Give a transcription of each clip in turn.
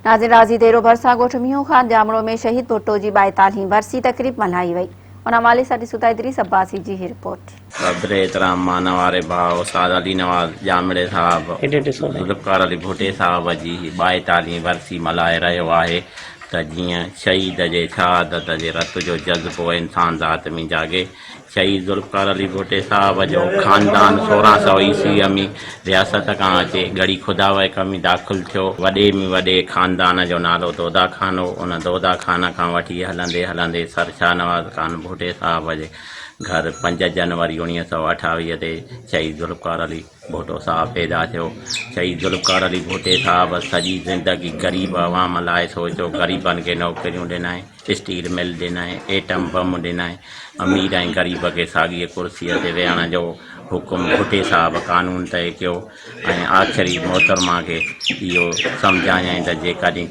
ناظرين راضي ديرو ڀرسان ڳوٺ مينهون خان ڄامڙو ۾ شهيد ڀٽو جي ٻائيتالهين ورسي تقريب ملهائي وئي. ان حوالي سان ڏسون ٿا ادريس عباسي جي هي رپورٽ. قدر احترام مان واري ڀاء استاد علي نواز ڄامڙي صاحب ذوالفقار علي ڀٽي صاحب جي ٻائيتالهين ورسي ملهائي رهيو آهي ته جيئن شهيد جي شهادت جي رت جو جذبو انسان ذات ۾ جاڳي. شهيد ذوالفقار علي ڀٽي صاحب جو خاندان 16 سئو عيسويء ۾ رياست کان اچي ڳڙهي خداويڪ ۾ داخل ٿيو. وڏي ۾ وڏي خاندان جو نالو دودا خان هو. ان دودا خان کان وٺي هلندي هلندي سر شاهنواز خان ڀٽي صاحب جي گهر پنج جنوري 1928 تي شهيد ذوالفقار علي ڀٽو صاحب پيدا ٿيو. شهيد ذوالفقار علي ڀٽي صاحب سڄي زندگي غريب عوام لاء سوچيو، غريبن کي نوڪريون ڏنائين، اسٽيل مل ڏنائين، ايٽم بم ڏنائين، امير ۽ غريب کي ساڳيء ڪرسيء تي ويهڻ جو حڪم ڀٽي صاحب قانون طئي ڪيو ۽ آخري محترمه کي اهو سمجهايائين ته جيڪڏهن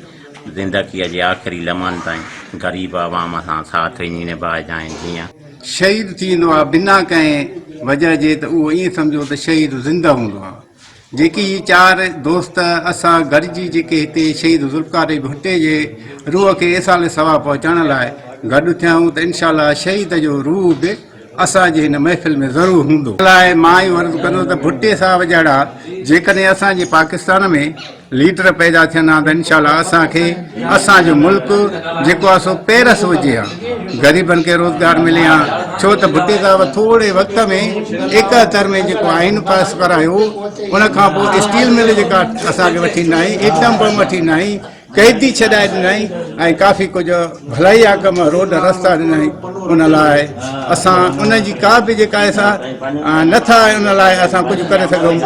زندگيء جي آخري لمحن تائين غريب عوام سان ساٿ ائين نڀائجانء جيئن. شهيد ٿي ويندو آهي بنا ڪنهن وجهه جي ته اهو ائين سمجهو ته شهيد زنده هوندو آهي. جيڪي هي چار دوست اسان گڏجي جيڪي هتي شهيد ذوالفقار علي ڀٽي جي روح کي ايصال ثواب پهچائڻ لاء گڏ ٿيا آهيون ته انشاء الله شهيد جو روح به اسان جي هن محفل ۾ ضرور هوندو. لاء مان اهو عرض ڪندس ته ڀٽي صاحب جهڙا جيڪڏهن اسان جي پاڪستان ۾ ليڊر پيدا ٿين ها ته انشاء الله اسان کي اسان جو ملڪ جيڪو آهي سو پيرس هجي ها غريبن کي روزگار ملي ها ڇو ته ڀٽي صاحب ٿوري وقت ۾ 71 ۾ جيڪو آئين پاس ڪرايو ان کان پوء اسٽيل مل جيڪا اسان کي وٺي ڏنائين ايٽم بم وٺي ڏنائين قيدي ڇڏائي ڏنائين ۽ ڪافي ڪجهه ڀلائي جا ڪم روڊ رستا ڏنائين ان لاء اسان ان جي ڪا به جيڪا آهي سا نٿا ان لاء اسان ڪجهه ڪري سگهون.